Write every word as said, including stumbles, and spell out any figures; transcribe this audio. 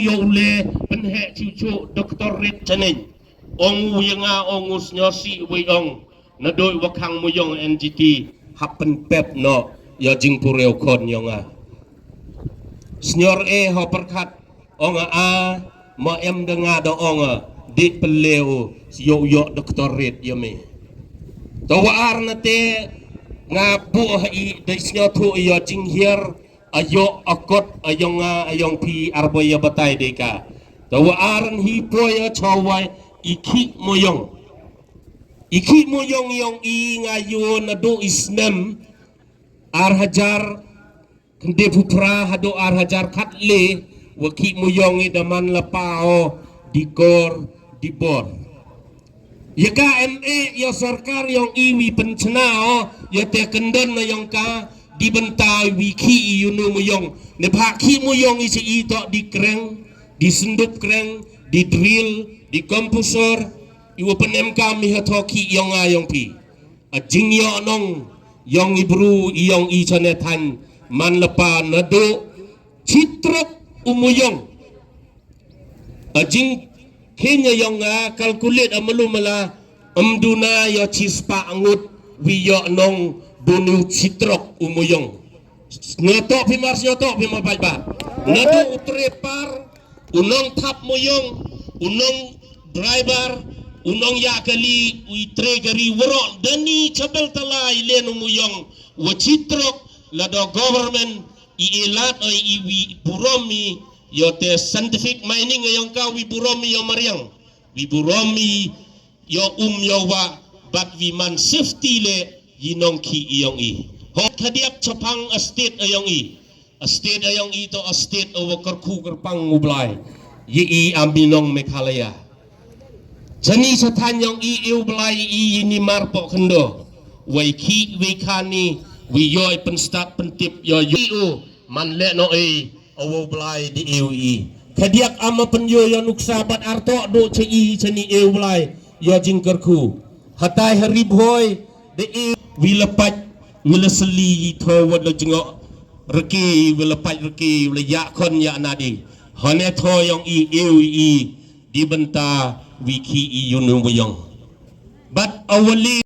Ïa u le pynheh chuchu doktor rit chaneng. Ong u ïa nga ong u sñiawsih wei ong. Naduh wa khang Mooyong N G T hap pynpep noh ïa jingpurew khon ïa nga. Sñiaw e ha pyrkhat ong a ma em da nga da ong a di pynleu ïoh ïoh doktor rit ïa me. To wa ar na te nga buh ha i da sñiawthuh ïa jinghiar a ïoh a kot a yong nga a yong phi ar boi ïa batai de ka. To wa ar hi poi ïa chawai i khih Mooyong. I khih Mooyong yong i nga ïoh naduh i snem ar hajar khyndai phew phra haduh ar hajar khatle wa khih Mooyong i da man la pa o di kor di bor. Ïa ka em e ïa sorkar yong i wi pynchna o ïa te kyndon na yong ka di bynta wi khih i ïa u Mooyong. Ne pha khih Mooyong i chi i to di kreng, di syndup kreng, di drill, di kompresor, i wa pynem kam i ha tho khih yong nga yong phi. A jingïoh nong yong i bru i yong i chane than man la pa naduh chitrok u Mooyong. A jingkheiñ a yong a calculate a malu mala em duna ïa chispah ngut wi ïoh nong bunu chitrok u Mooyong. Sñiawthuh phi mar sñiawthuh phi mar bait ba. Naduh u trepar u nong thap Mooyong, u nong driver, u nong ïa kali, u i tre kari waroh dani chabel tala i len u Mooyong wa chitrok la do government i ilat o i wi burom i ïa te scientific mining ïa ka wi burom i ïa mariang wi burom i ïa um ïa wa bat wi man safety le i nong khih i yong i. Ho khadiak chapang a state a yong i. A state a yong i to a state a wa kyrkhu kyrpang u Blai. Ïa i am i nong Meghalaya. Chani sa than yong i i u Blai i i ni mar pok khendo. Wei khih wei khani wei ïoi pynstat pyntip ïa ïa i u man le no i a u Blai di i u i. Khadiak am a pynïoi ïa nuksa bat artok do cha i chani i u Blai ïa jingkyrkhu. Hatai harib hoi di i wi la pait wi la seli i tho wa la jngo reki wi la pait reki wi la ïa khon ïa nadi. Hone tho yong i i u i di bynta wi khih i ïa u Mooyong. Bat awali